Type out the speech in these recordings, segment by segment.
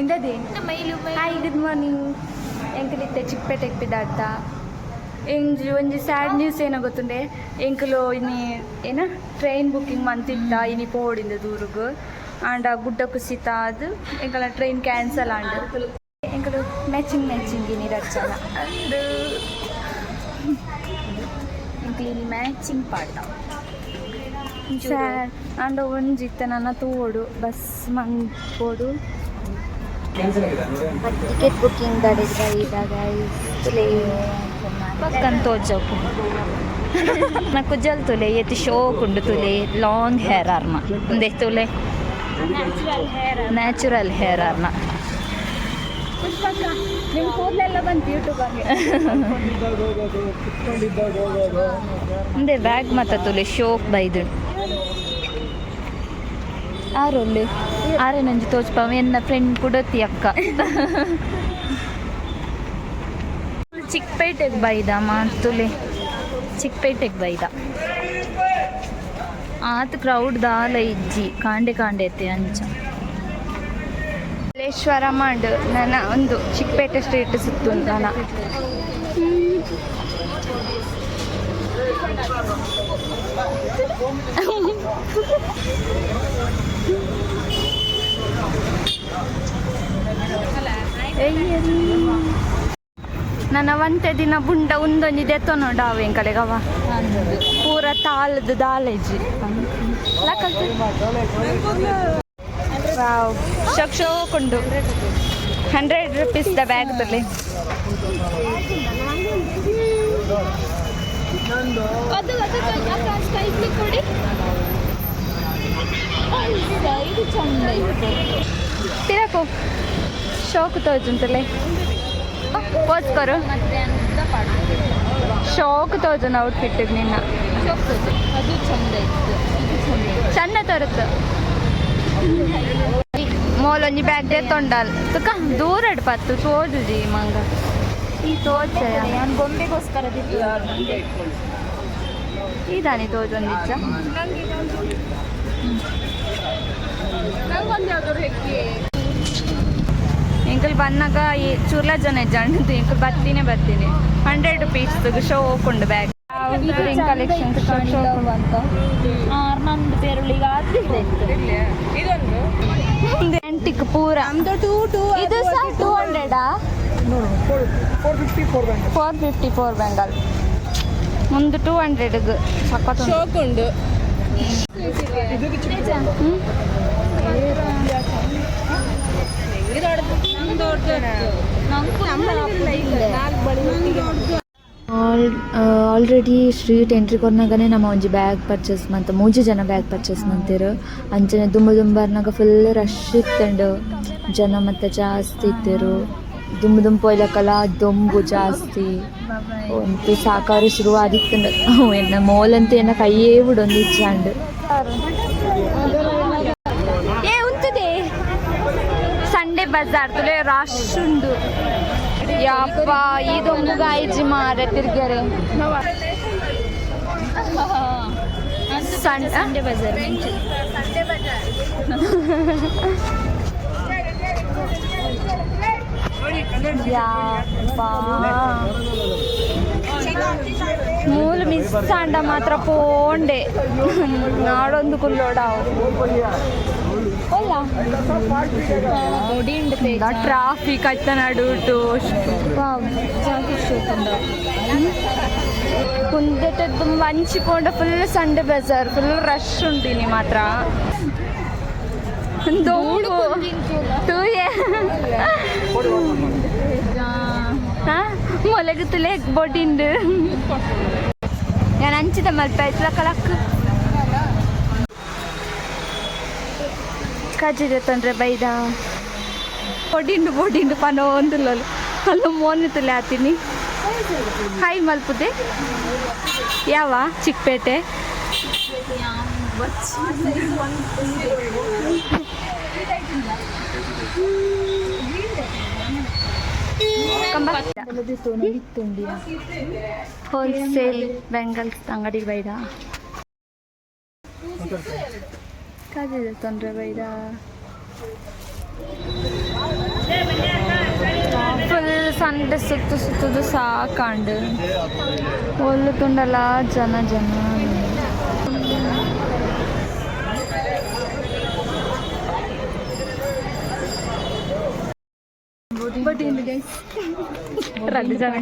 ಇಂದದೆ. Hi, good morning. ಎಂಕಲಿತ್ತೆ ಚಿಕ್ಕಪೇಟೆಗೆ ಪಿದಾಡ್ತ. ಎಂಜಿ ಒಂಜಿ ಸ್ಯಾಡ್ ನ್ಯೂಸ್ ಏನೋ ಗೊತ್ತುಂಡೆ? ಎಂಕುಲು ಇನಿ ಏನ ಟ್ರೈನ್ ಬುಕ್ಕಿಂಗ್ ಮಂತಿತ್ತ ಇನಿ ಪೋಡಿಂದ ದೂರುಗು. ಆಂಡ ಗುಡ್ಡ ಕುಸಿತ ಅದು ಎಂಕಲ ಟ್ರೈನ್ ಕ್ಯಾನ್ಸಲ್ ಆಂಡ್. ಎಂಕಲು ಮ್ಯಾಚಿಂಗ್ ಮ್ಯಾಚಿಂಗ್ ಇನಿ ರಚ್ಚನ ಅಂದು. ಎಂಕ್ಲು ಇನಿ ಮ್ಯಾಚಿಂಗ್ ಪಾಡ್ದ. ಸ್ಯಾಡ್. ಆಂಡ ಒಂಜಿ ಇತ್ತೆ ನನ್ನ ತೋಡು ಬಸ್ ಮಂಪೋಡು. ಟಿಕೆಟ್ ಬುಕ್ಕಿಂಗ್ ದಾಡೆಗ್ ಇದಾಗ ತುಲೆ. ಪಕ್ಕನ್ ತೋಜೋಕು ನ ಕುಜಲ್ ತುಲೆ, ಏತ್ ಶೋಕ್ ಉಂಡು ತುಲೆ. ಲಾಂಗ್ ಹೇರ್ ಆರ್ನ ಉಂದೆ ತುಲೆ, ನ್ಯಾಚುರಲ್ ಹೇರ್ ಆರ್ನ. ಪುಷ್ಪಕ್ಕ, ನಿಮ್ಮ ಕೂದಲೆಲ್ಲ ಬಂತು ಯೂಟ್ಯೂಬ್. ಉಂದೆ ಬ್ಯಾಗ್ ಮತ್ತ ತುಲೆ, ಶೋಕ್ ಬೈದು. ಆರೊಲ್ಲೆ ಆರೇನಂಜಿ ತೋಜ್ಪ, ಎನ್ನ ಫ್ರೆಂಡ್ ಕುಡತಿ ಅಕ್ಕ. ಚಿಕ್ಕಪೇಟೆಗೆ ಬೈದ ಮಾತುಲೆ, ಚಿಕ್ಕಪೇಟೆಗೆ ಬೈದ. ಆತ್ ಕ್ರೌಡ್ ದಾಲ ಇಜ್ಜಿ, ಕಾಂಡೆ ಕಾಂಡೆ ಐತೆ ಅಂಚ. ಮಲ್ಲೇಶ್ವರ ಮಾಂಡ್ ನನ್ನ ಒಂದು ಚಿಕ್ಕಪೇಟೆ ಸ್ಟ್ರೀಟ್ ಸುತ್ತು ನನ್ನ. ನನ್ನ ಒಂತೆ ದಿನ ಬುಂಡ ಉಂದೊಂಜಿ ದೆತ್ತೊನೋಡ ಅವು ಎಂಕಲೆಗವ ಪೂರ ತಾಳದ ದಾಲೇಜಿ. ವಾವ್, ಶೋಕ್ ಶೋಕ್ ಉಂಡು. 100 rupees the bag ತುಲೆ. ಅದು ಅದು ಕೊಡಿ, ಇದು ಚಂದ ಇತ್ತು. ತಿರಕು ಶೋಕ್ ತೋಜುಂತಲೆ, ಪೋಸ್ ಕೊರು. ಮತ್ತೆ ಅಂತ ಶೋಕ್ ತೋಜುನ ಔಟ್ಫಿಟ್ ನಿನ್ನ. ಅದು ಚಂದ ಇತ್ತು, ಇದು ಚಂದ ಇತ್ತು. ಚಂದ ತೋರುತ್ತು. ಮೋಲೊಂಜಿ ಬ್ಯಾಗ್ ದೆತ್ತೊಂಡಲ್ ತುಕ ದೂರ ಪತ್ತು ತೋಜುಜಿ ಮಂಗ ಈ ತೋಜ. ನಾನು ಗೊಂಬೆಗೋಸ್ಕರ. ಈ ದಾನಿ ತೋಜೊಂದಿಚ್ಚ. ಎಂಕಲ್ ಬನ್ನಾಗ ಈ ಚೂರ್ಲ ಜನ ಇಜ್ಜಾಂಡ್. ಎಂಕಲ್ ಬರ್ತೀನಿ ಬರ್ತೀನಿ. 100 ರುಪೀಸ್ ಶೋಕ್ ಉಂಡು ಬ್ಯಾಗ್ ಕಲೆಕ್ಷನ್. ಅಂತ ನಂದು ಪೇರುಳ್ಳಿಗೆ ಆದ್ರೆ. ಆಂಟಿಕ್ ಪೂರ. ಇದು ಸಹ 200? 454 ಬೆಂಗಲ್. ಮುಂದೆ 200 ಸಖತ್. ಶೋಕ್ ಉಂಡು. ಹ್ಮ್. ಆಲ್ರೆಡಿ ಸ್ಟ್ರೀಟ್ ಎಂಟ್ರಿ ಕೊರ್ನಾಗನೆ ನಮ್ಮ ಒಂಜಿ ಬ್ಯಾಗ್ ಪರ್ಚೇಸ್ ಮಂತ, ಮೂಜಿ ಜನ ಬ್ಯಾಗ್ ಪರ್ಚೇಸ್ ಮಂತೆರ್. ಅಂಚನೆ ದುಂಬು ದುಂಬರ್ನಾಗ ಫುಲ್ ರಶ್ ಇತ್ತಂಡು, ಜನ ಮತ್ತೆ ಜಾಸ್ತಿ ಇತ್ತೆರು. ದುಂಬು ದುಂಬು ಪೋಯ್ಲಕ್ಕಲ ದೊಂಬು ಜಾಸ್ತಿ ಒಂತು ಸಾಕಾರು ಶುರು ಆದಿತ್ತಂಡು. ಎನ್ನ ಮೋಲಂತೂ ಎನ್ನ ಕೈಯೇ ಬಿಡೊಂದು ಇಚ್ಚಾಂಡು. ಏ ಉಂತುದೆ. ಸಂಡೇ ಬಜಾರ್ ತುಲೆ, ರಶ್ ಉಂಡು. ಯಪ್ಪ, ಈ ದೊಂಬುಗ ಐಜಿ ಮಾರೆ ತಿರ್ಗ್ಯಾರೆ. ಸಂಡೇ ಬಜಾರ್. ಯಪ್ಪ, ಮೂಲು ಮಿಸ್ ಆಂಡ ಮಾತ್ರ ಪೋಂಡೆ ನಾಡೊಂದು ಕುಲ್ಲೋಡಾವು. ಒಲ್ಲ ಟ್ರಾಫಿಕ್ ಆಯ್ತ ನಡುಟು. ಕುಂದೆಟ ತುಂಬ ಹಂಚಿಕೊಂಡ. Full Sunday Bazaar, full rush ಉಂಟು ನಿಮ್ಮ ಮಾತ್ರ. ದೊಂಬು ತೂಯೆ ಮೊಲಗುತ್ತಲೇ ಬೊಡಿಂಡು. ನಾನು ಅಂಚಿದ ಮಲ್ಪ ಲಕ್ಕ ಕಜ್ಜಿದೆ ತೊಂದ್ರೆ ಬೈದ. ಬೊಡಿಂಡು ಬೊಡಿಂಡು ಪನೋ ಒಂದು ಅಲ್ಲ ಮೋನೆ ತುಲೆ ಆತೀನಿ. ಹಾಯ್ ಮಲ್ಪುದೆ ಯಾವ ಚಿಕ್ಕಪೇಟೆ. ಹೋಲ್ಸೇಲ್ ಬೆಂಗಲ್ಸ್ ಅಂಗಡಿಗೆ ಬೈದ. ಕಾಜಿದೆ ತೊಂದರೆ ಬೈದ. ಫುಲ್ ಸಂಡೆ ಸುತ್ತು ಸುತ್ತದು ಸಾಕಾಂಡು. ಒಲ್ಲು ತುಂಡಲ ಜನ ಜನ. ರಡ್ಡು ಜನ,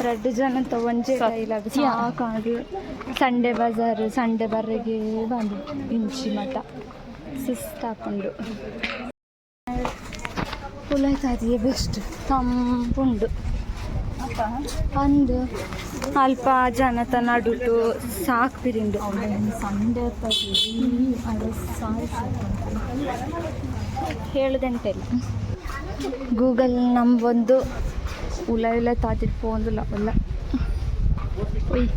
ರಡ್ಡು ಜನ ಒಂಜೆ ಡೈಲಾಗ್ ಸಾಕಾಂಡು. ಸಂಡೆ ಬಜಾರ್, ಸಂಡೆ ಬರ್ರೆಗೆ ಬಂದು ಇಂಚಿ ಮಠ ಸುಸ್ತಾಪುಂಡು. ಉಲೈತಾದಿಯೇ ಬೆಸ್ಟ್, ತಂಪುಂಡು. ಅಂದು ಅಲ್ಪ ಜನತ ನಡುಟು ಸಾಕು ಪಿರಿಂಡು. ಸಂಡೆ. ಹೇಳುದೆಂತ ಇಲ್ಲ, ಗೂಗಲ್ ನಂಬೊಂದು ಉಲ ಉಲ ತಾತಿಟ್ ಪೋಂದುಲ್ಲ. ಒಲ್ಲ ಒಯ್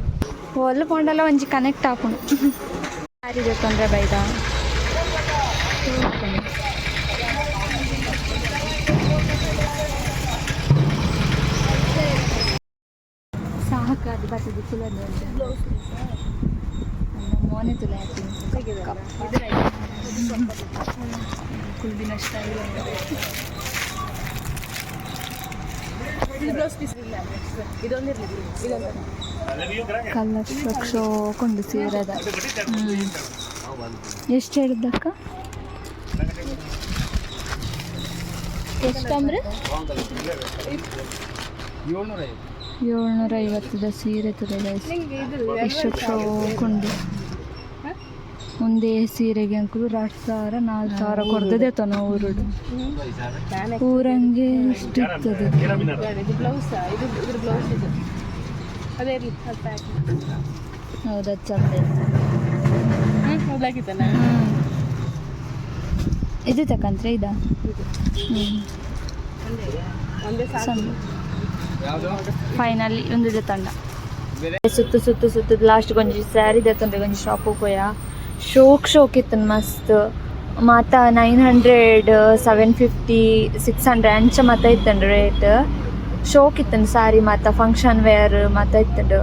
ಒಲ್ಲು ಪೋಂಡಲ ಒಂಜಿ ಕನೆಕ್ಟ್ ಆಪುಂಡು. ಸ್ಯಾರಿ ತೊಂದರೆ ಬೈದ. ಸಾಕಾದು ಬರ್ತದೆ. ಕುಲದ ಮೋನೆ ತುಲೆ ಕುಲ್ದಿನ ಸ್ಟೈಲ್. ಕಲರ್ ಶೋಕೊಂಡು ಸೀರೆದ. ಎಷ್ಟು ಹೇಳಿದ್ದಕ್ಕ? ಎಷ್ಟಂದ್ರೆ? 750ದ ಸೀರೆ ತುಲೆ. ಎಷ್ಟು ಶೋಕುಂಡು. ಒಂದೇ ಸೀರೆಗೆ ಅಂಕುಲು 2000, 4000 ಕೊಡ್ತದೆ ತನ ಊರುಡು. ಊರಂಗೆ ಇಷ್ಟು ಇರ್ತದೆ. ಇದು ಬ್ಲೌಸ್, ಇದು ಇದ್ರ ಬ್ಲೌಸ್ ಇದು. ಅದೇ ಇರಲಿ, ಅದು ಪ್ಯಾಕ್. ಹೌದಾ? ಚಂದ. ಹ್ಞೂ, ಬ್ಲ್ಯಾಕ್ ಇತ್ತಲ್ಲ. ಇದು ತಕಂತ್ರೆ ಇದಾ? ಒಂದೇ ಸಾಕು. ಫೈನಲಿ ಒಂದು ಇದೆ ತಂಡ. ಸುತ್ತು ಸುತ್ತು ಸುತ್ತು ಲಾಸ್ಟ್ ಒಂಜಿ ಸ್ಯಾರಿ ದೆತ್ತೊಂಡೆ. ಒಂಜಿ ಶಾಪ್ ಪೋಯ. ಶೋಕ್ ಶೋಕ್ ಇತ್ತನ್ ಮಸ್ತ್. ಮಾತ 900, 750, 600 ಅಂಚ ಮಾತ ಇತ್ತಂಡು ರೇಟ್. ಶೋಕ್ ಇತ್ತನ್ ಸ್ಯಾರಿ ಮಾತ, ಫಂಕ್ಷನ್ ವೇರ್ ಮಾತ ಇತ್ತಂಡು.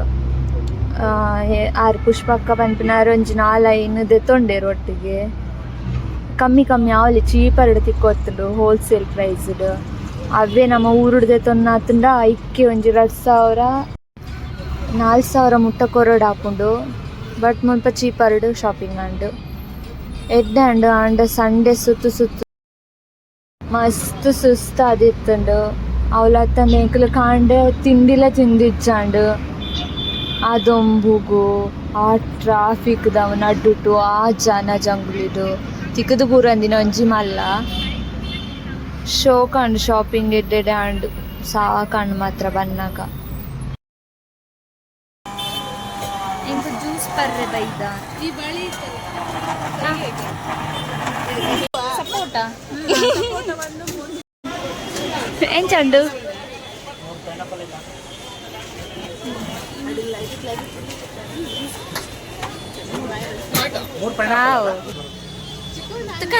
ಆರ್ ಪುಷ್ಪಕ್ಕ ಪನ್ಪಿನಾರ್ ಒಂಜಿ ನಾಲೈನ್ ದೆತ್ತೊಂಡೇರು ಒಟ್ಟಿಗೆ. ಕಮ್ಮಿ ಕಮ್ಮಿ ಆವಲಿ, ಚೀಪರ್ಡ್ ತಿಕ್ಕೊತ್ತುಂಡು ಹೋಲ್ಸೇಲ್ ಪ್ರೈಸ್ಡ್. ಅವೇ ನಮ್ಮ ಊರುಡು ದೆತ್ತೊನ್ನಾತುಂಡ ಐಕ್ಕೆ ಒಂಜಿ 2000, 4000 ಮುಟ್ಟ ಕೊರೊಡು ಆಪುಂಡು. ಬಟ್ ಮುಲ್ಪ ಚೀಪರ್ಡ್ ಶಾಪಿಂಗ್ ಆಂಡ್, ಎಡ್ಡೆ ಆಂಡ್. ಆಂಡ ಸಂಡೆ ಸುತ್ತು ಸುತ್ತು ಮಸ್ತ್ ಸುಸ್ತು ಆದಿತ್ತುಂಡು. ಅವ್ಲತ್ತಂದೆ ಎಂಕುಲು ಕಾಂಡೆ ತಿಂಡಿಲ ತಿಂದಿಜ್ಜಾಂಡ್. ಆ ದೊಂಬುಗು, ಆ ಟ್ರಾಫಿಕ್ದ ನಡುಟು, ಆ ಜನ ಜಂಗುಳಿಡು ತಿಕ್ಕುದು ಪೂರಂದಿನ ಒಂಜಿ ಮಲ್ಲ ಶೋಕಾಂಡ್. ಶಾಪಿಂಗ್ ಎಡ್ಡೆಡೆ ಆಂಡ್, ಸಾಕಾಂಡ್ ಮಾತ್ರ ಬನ್ನಗ. ಇಂಕ ಜ್ಯೂಸ್ ಪರ್ರೆ ಬೈದ. ಈ ಬಳಿ. ಸಪೋಟ ಎಂಚಂಡು? ವಾವ್. ತುಕ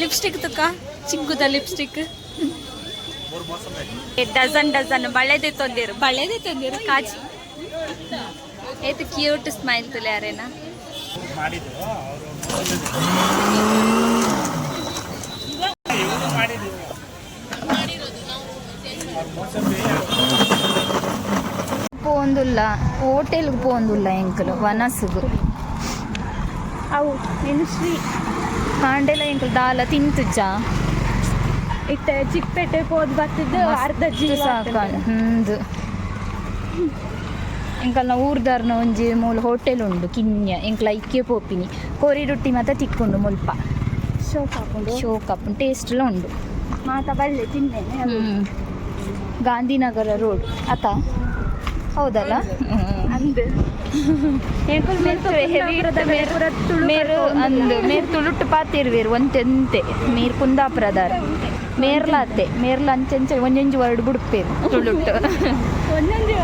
ಲಿಪ್ಸ್ಟಿಕ್, ತುಕ ಚಿಕ್ಕುದ ಲಿಪ್ಸ್ಟಿಕ್. ಡಜನ್ ಡಜನ್ ಬಳೆದೆ ತಂದಿರು, ಬಳೆದೆ ತಂದಿರು. ಕಾಜಿ ಏತು ಕ್ಯೂಟ್ ಸ್ಮೈಲ್ ತುಲೆ ಅರೇನಾ. ಮಾಡಿದ್ರು ಅವರು. ಇವರು ಮಾಡಿದ್ರು ಅವ್ರು ಮೋಸಂಬಿ. ಪೋಂದುಲ್ಲ, ಹೋಟೆಲ್ಗೆ ಪೋಂದುಲ್ಲ ಎಂಕಲು ವನಸುಗು. ಅವು ಇನ್ನು ಶ್ರೀ ಕಾಂಡೆಲ ಎಂಕಲು ದಾಲ ತಿಂತುಜ್ಜ. ಇತ್ತೆ ಚಿಕ್ಕಪೇಟೆ ಪೋದ್ ಬತ್ತಿದ್ದು ಅರ್ಧ ಜೀವ. ಸಾಕು. ಹ್ಮ್ದು ಎಂಕಲ್ನ ಊರ್ದಾರ್ನ ಒಂಜಿ ಮೂಲ ಹೋಟೆಲ್ ಉಂಡು ಕಿನ್ಯ. ಎಂಕ್ಲ ಐಕ್ಕೆ ಪೋಪಿನಿ. ಕೋರಿ ರೊಟ್ಟಿ ಮಾತ ತಿಕ್ಕೊಂಡು ಮುಲ್ಪ. ಶೋಕ್ ಹಾಕೊಂಡು. ಶೋಕ್ ಆಪುಂಡು, ಟೇಸ್ಟ್ಲ ಉಂಡು. ಮಾತ ಬಲ್ಲೆ ತಿನ್ನೇನೆ ಅದು. ಗಾಂಧಿನಗರ ರೋಡ್ ಅತ, ಹೌದಲ್ಲ? ಅಂದ್ ಎಂಕುಲು ಮೇರು ಮೇರು ಅಂದು ಮೇರ್ ತುಳುಟ್ಟು ಪಾತಿರ್ವೇರು ಒಂತೆಂತೆ. ಮೇರ್ ಕುಂದಾಪುರದಾರ್, ಮೇರ್ಲಾತೆ ಮೇರ್ಲ ಅಂಚೆಂಚೆ ಒಂಜೊಂಜಿ ವರ್ಡ್ ಬುಡ್ಪೇರು ತುಳುಟ್ಟು. ಒಂದೊಂದೇ.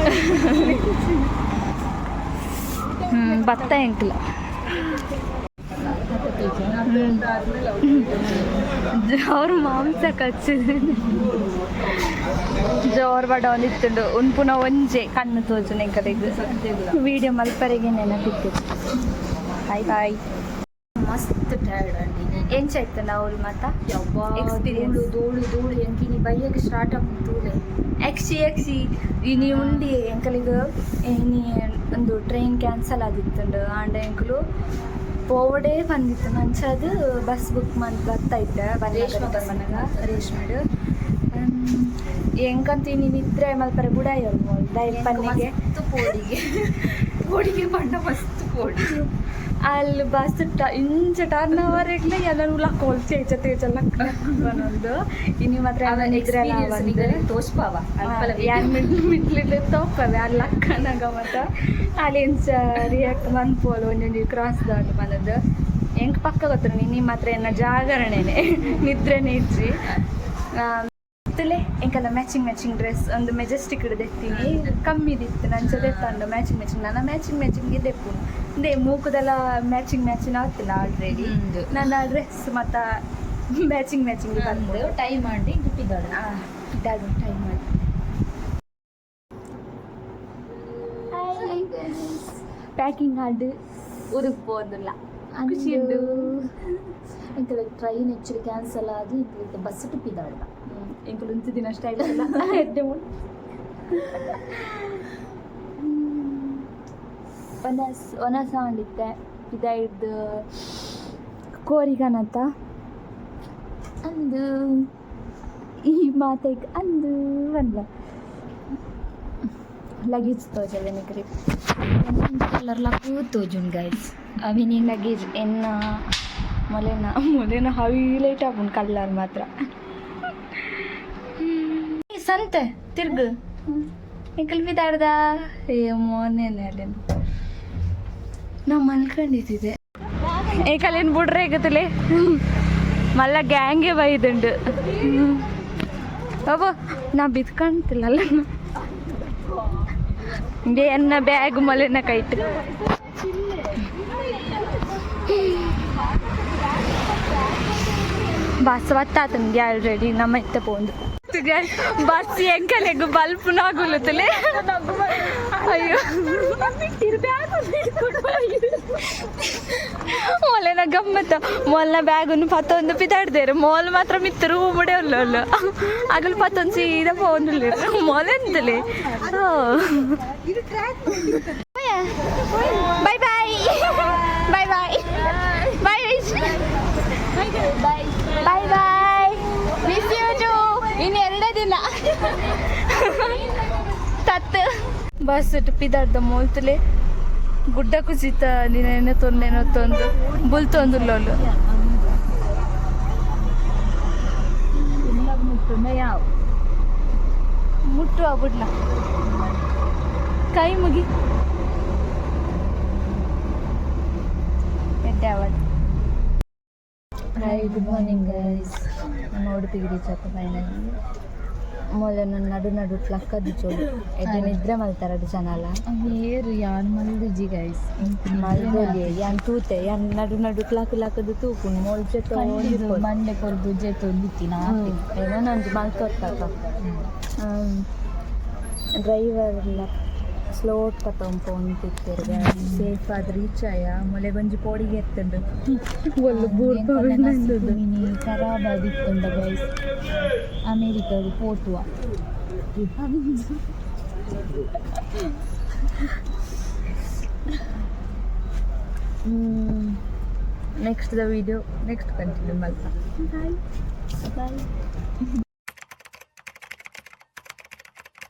ಭತ್ತ ಎಂಕ್ಲ. ಅವ್ರು ಮಾಂಸ ಕಚ್ಚಿದೆ. ಜೋರ್ ಬಡ ಒಂದಿತ್ತುಂಡು. ಉನ್ಪುನ ಒಂಜೆ ಕಣ್ಣು ತೋಜುನ ಎಂಕಲೆಗ್. ವಿಡಿಯೋ ಮಲ್ಪರೆಗೆ ನೆನಪಿತ್ತು. Bye bye. ಮಸ್ತ್ ಟಯರ್ಡ್ ಅಂಡಿ. ಎಂಚಾಯ್ತು ನಾವು ಮಾತ Experience. ಧೂಳು ಧೂಳು ಧೂಳು ಎಂಕಿನಿ ಬೈಯಕ್ಕೆ ಸ್ಟಾರ್ಟ್ ಆಪುಂಡು ತೂಲೆ. ಯಕ್ಷಿ ಯಕ್ಷಿ ಇನಿ ಉಂಡಿ ಎಂಕಲಿಗ್ ಇನಿ ಒಂದು ಟ್ರೈನ್ ಕ್ಯಾನ್ಸಲ್ ಆದಿತ್ತುಂಡು. ಆಂಡ ಎಂಕುಲು ಪೋವಡೇ ಬಂದಿತ್ತು ಅಂಚಾದ್ ಬಸ್ ಬುಕ್ ಮಂತ್ ಬತ್ತೈತೆ. ರೇಷ್ಮಾ ಬಸ್. ಬಂದಾಗ ರೇಷ್ಮೆಡ್ ಎಂಕಂತ ಇನಿ ನಿದ್ರೆ ಮಲ್ಪರೆ ಬುಡಾಯೋಲ್ ಮೋಲ್ ದಯ ಪನ್ನಿಗೆ. ಮಸ್ತ್ ಪೋಡಿಗೆ ಪೋಡಿಗೆ ಪಂಡ ಮಸ್ತ್ ಪೋಡಿ. ಅಲ್ಲಿ ಬಸ್ ಇಂಚ ಟರ್ನ್ ಅವರೆಗ್ಲ ಎಲ್ಲರೂ ಲಕ್ಕೋಲ್ ಚೇಚ ತೇಚ ಲಕ್ಕ ಬನ್ನೊಂದು. ಇನಿ ಮಾತ್ರ ನಿದ್ರೆ ಎಲ್ಲ ಬಂದು ತೋಷ್ಪಾವ. ಯಾನ್ ಮಿಡ್ಲಿದೆ ತೋಪವೆ ಅಲ್ಲಿ ಲಕ್ಕನಾಗ ಮತ್ತ ಅಲ್ಲಿ ಎಂಚ ರಿಯಾಕ್ಟ್ ಮನ್ಪೋಲು ಒಂಜೊಂಜಿ ಕ್ರಾಸ್ ದಾಟ್ ಬಂದದ್ದು ಎಂಕ್ ಪಕ್ಕ ಗೊತ್ತು. ನೀ ಮಾತ್ರ ಎನ್ನ ಜಾಗರಣೆನೆ ನಿದ್ರೆನೆ ಇಜ್ಜಿ ತುಲೆ. ಎಂಕಲ್ಲ ಮ್ಯಾಚಿಂಗ್ ಮ್ಯಾಚಿಂಗ್ ಡ್ರೆಸ್ ಒಂದು ಮೆಜೆಸ್ಟಿಕ್ ದೆತ್ತೀನಿ ಕಮ್ಮಿದಿತ್ತು ನಂಚ ದೆತ್ತಂಡು ಮ್ಯಾಚಿಂಗ್ ಮ್ಯಾಚಿಂಗ್. ನನ್ನ ಮ್ಯಾಚಿಂಗ್ ಮ್ಯಾಚಿಂಗ್ ದೆಪ್ಪುನು ಇಂದೇ ಮೂಕುದೆಲ್ಲ ಮ್ಯಾಚಿಂಗ್ ಮ್ಯಾಚಿಂಗ್ ಆಗ್ತಿಲ್ಲ ಆಲ್ರೆಡಿ. ಹ್ಮ್. ನನ್ನ ಡ್ರೆಸ್ ಮತ್ತ ಮ್ಯಾಚಿಂಗ್ ಮ್ಯಾಚಿಂಗ್ ಬಂದು ಟೈಮ್ ಮಾಡಿ ಪಿದಾಡು. ಇದಾಗಿ ಟೈಮ್ ಮಾಡಿ ಪ್ಯಾಕಿಂಗ್ ಆಡ್ ಊರಿಗೆ ಹೋದಿಲ್ಲ ಖುಷಿ ಉಂಡು. ಎಂಕಲ ಟ್ರೈನ್ ಆಕ್ಚುಲಿ ಕ್ಯಾನ್ಸಲ್ ಆಗಿ ಬಸ್ ಪಿದಾಡ್ದ. ಎಂಕುಲು ಉಂತು ದಿನ ಸ್ಟೈಲ್ ಎಲ್ಲ ಎಡ್ಡೆ ಉಂಟು. ಒನಸ್ ಒನಸ ಅಂದಿತ್ತೆ ಇದಾಯ್ದು ಕೋರಿಗನತ ಅಂದು ಈ ಮಾತೈಕ್ ಅಂದು ಅಂದ್ಲ ಲಗೇಜ್ ತೋಜಲ್ಲ ನಿಕ್ರಿ. ಕಲರ್ ಲಕ್ಕೂ ತೋಜುಂಡು ಗೈಸ್ ಅವಿನಿ. ಲಗೇಜ್ ಎನ್ನ ಮೊಲೆನ ಮೊಲೆನ ಹೈಲೈಟ್ ಆಪುಂಡು ಕಲ್ಲರ್ ಮಾತ್ರ. ಸಂತೆ ತಿರ್ಗು ಎಂಕಲ್ ಬಿದಾಡ್ದ ಏಮೋ ನೇನೆ ನಾ ಮಲ್ಕೊಂಡಿದ್ದೆ. ಏಕಲೇನು ಬುಡ್ರೆ ಆಗತ್ತಲೆ ಮಲ್ಲ ಗ್ಯಾಂಗೇ ಬೈದುಂಡು. ಅಬ್ಬ ನಾ ಬಿತ್ಕೊಂತಿಲ್ಲಲ್ಲ ಎನ್ನ ಬ್ಯಾಗ್ ಮೊಲೆನ ಕೈಟ್. ಬಸ್ ಬತ್ತಾತನ್ಗೆ ಆಲ್ರೆಡಿ ನಮ್ಮ ಇತ್ತ ಪೋಂದು ಬಸ್ ಎಂಕಲೆಗ್ ಬಲ್ಪ್ ನಾಗುಲುತ್ತಲೆ. ಅಯ್ಯೋ ಮೊಲೆನ ಗಮ್ಮತ್ತ ಮೊಲ್ನ ಬ್ಯಾಗುನು ಪತ್ತೊಂದು ಪಿತಾಡ್ದೇರು. ಮೋಲ್ ಮಾತ್ರ ಮಿತ್ತರು ಮುಡೆ ಉಲ್ಲಲ್ಲ ಅಗಲ್ ಪತ್ತೊಂದು ಸೀದಾ ಪೋಂದುಲ್ಲೇರು ಮೊಲೆಂತಲೇ. Bye bye bye bye bye bye bye, miss you too. ಇನ್ನು ಎರಡೇ ದಿನ ತತ್ತು ಬಸ್ ಪಿದಾಡ್ದ ಮೋಲ್ತಲೆ ಗುಡ್ಡ ಕುಸಿತ ನೀನೇನೋ ತೊಂದೇನೋ ತೊಂದು ಬುಲ್ತೊಂದುಲ್ಲೋಲು. ಯಾವ ಮುಟ್ಟುವ ಬುಡ್ಲ ಕೈ ಮುಗಿ ಎಡ್ಡೆ award. Hi, good morning guys. ನಮ್ಮ ಉಡುಪಿಗೆ ರೀಚ್ ಆತ ಫೈನಲಿ. ಮೊದಲ ನಡು ನಡು ಲಕ್ಕದ್ದು ಚೋಡು ಎಡ್ಡೆ ನಿದ್ರೆ ಮಲ್ತಾರಡು ಜನ ಅಲ್ಲ. ಏರು ಯಾನ್ ಮಲ್ದಿಜಿ ಗೈಸ್. ಮಲ್ದೊಲಿ ಯಾನ್ ತೂತೆ ಯಾನ್ ನಡು ನಡು ಲಾಕ್ ಲಾಕದು ತೂಪುಂಡು ಮೋಲ್ ಜೊತೆ. ಮಂಡೆ ಕೊರ್ದು ಜೆತ್ತೊಂದಿತ್ತಿ ನಾ. ಏನೋ ನಂಜು ಮಲ್ತೊತ್ತಾಕ ಡ್ರೈವರ್ ಎಲ್ಲ ಸ್ಲೋ ಪತ್ತೊಂಪೊಂತಿತ್ತೆರ್ ಸೇಫ್ ಆದ್ ರೀಚ್ ಆಯ. ಮೊಲೆಗೊಂಜಿ ಪೋಡಿಗೆ ಎತ್ತುಂಡು ಒಲ್ಲು ಬೂರ್ಪ. ಮಿನಿ ಖರಾಬ್ ಆದಿತ್ತುಂಡ ಗೈಸ್. ಅಮೇರಿಕಾಗ್ ಪೋತುವ. Next the video next continue ಮಲ್ಪ. ಬಾಯ್. ಬಾಯ್.